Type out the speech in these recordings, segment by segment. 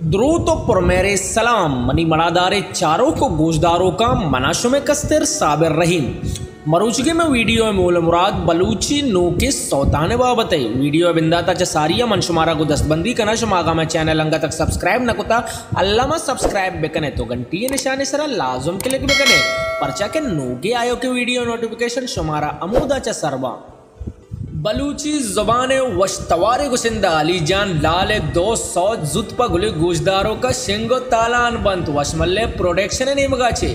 دروت و پرمہرے سلام منی مڑادارے چاروک و گوشداروکاں، منا شمے کستر صابر رحیم۔ مروچگے میں ویڈیو مول مراد بلوچی نوکے سوتانے بابت ہے۔ ویڈیو بنداتا چہ ساریا من شمارا گو دستبندی کنا، شما آگا میں چینل انگا تک سبسکرائب نہ کتا، اللہ ما سبسکرائب بکنے تو گھنٹی نشانے سرا لازم کلک بکنے، پرچا کہ نوکے آیو کہ ویڈیو نوٹیفکیشن شمارا امودا چہ سرباں۔ بلوچی زبان ء وشتواریں گشندہ علی جان لال ء دو سوت زوت پہ گل ء گوشداروک ء شنگ ء تالان بنت۔ وشملے پروڈکشن ء نیمگا چہ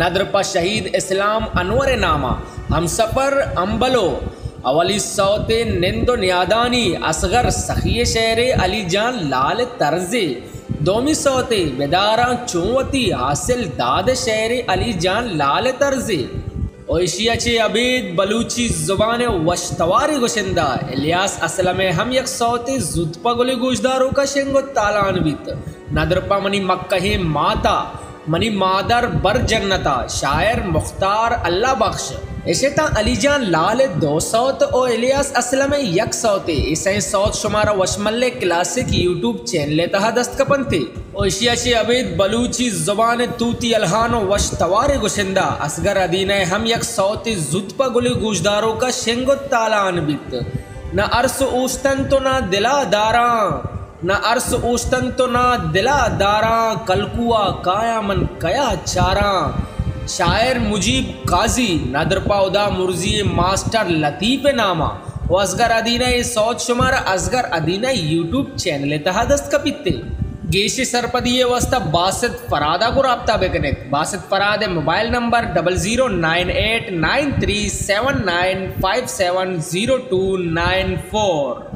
ندر پہ شہید اسلام انور ء نام ء ہمسفر امبلو، اولی سوت ء نند و نیادانی اصغر سخی ء شعر ء علی جان لال ء طرز ء، دومی سوت ء بداراں چون وتی حاصل داد ء شعر ء علی جان لال ء طرز ء۔ و ایشی ء چہ ابید بلوچی زبان ء وشتواریں گشندہ الیاس اسلم ء ہم یک سوتے زوت پہ گل ء گوشداروک ء شنگ و تالان بیت۔ ندر پہ منی مکہیں ماتا، منی مادر بر جنتا، شاعر مختار اللہ بخش۔ اشتاں علی جان لال ء دو سوت و الیاس اسلم ء یک سوتے، اے سئیں سوت شمارا وشملے کلاسک یوٹیوب چینل ء تہا دست کپنتے۔ و ایشی ء چہ ابید بلوچی زبان ء توتی الہان و وش تواریں گشندہ اصغر ادینہ ء ہم یک سوتے زوت پہ گل ء گوشداروک ء شنگ و تالان بیت۔ نہ ارس اوشتنت و نہ دلا داراں، نہ ارس اوشتنت و نہ دلا داراں، کلکوا کایاں من کیا چاراں۔ شاعر مجیب قاضی، ندر پہ ہدا مرزی ء ماسٹر لطیف ء نام ء۔ و اصغر ادینہ ء سوت شمارا اصغر ادینہ یوٹیوب چینل ء تہا دست کپیت۔ گیشیں سرپدی ء واستہ باسط فراد ء گوں رابطہ بکنیت۔ باسط فراد ء mobile number double zero nine eight nine three seven nine five seven zero two nine four.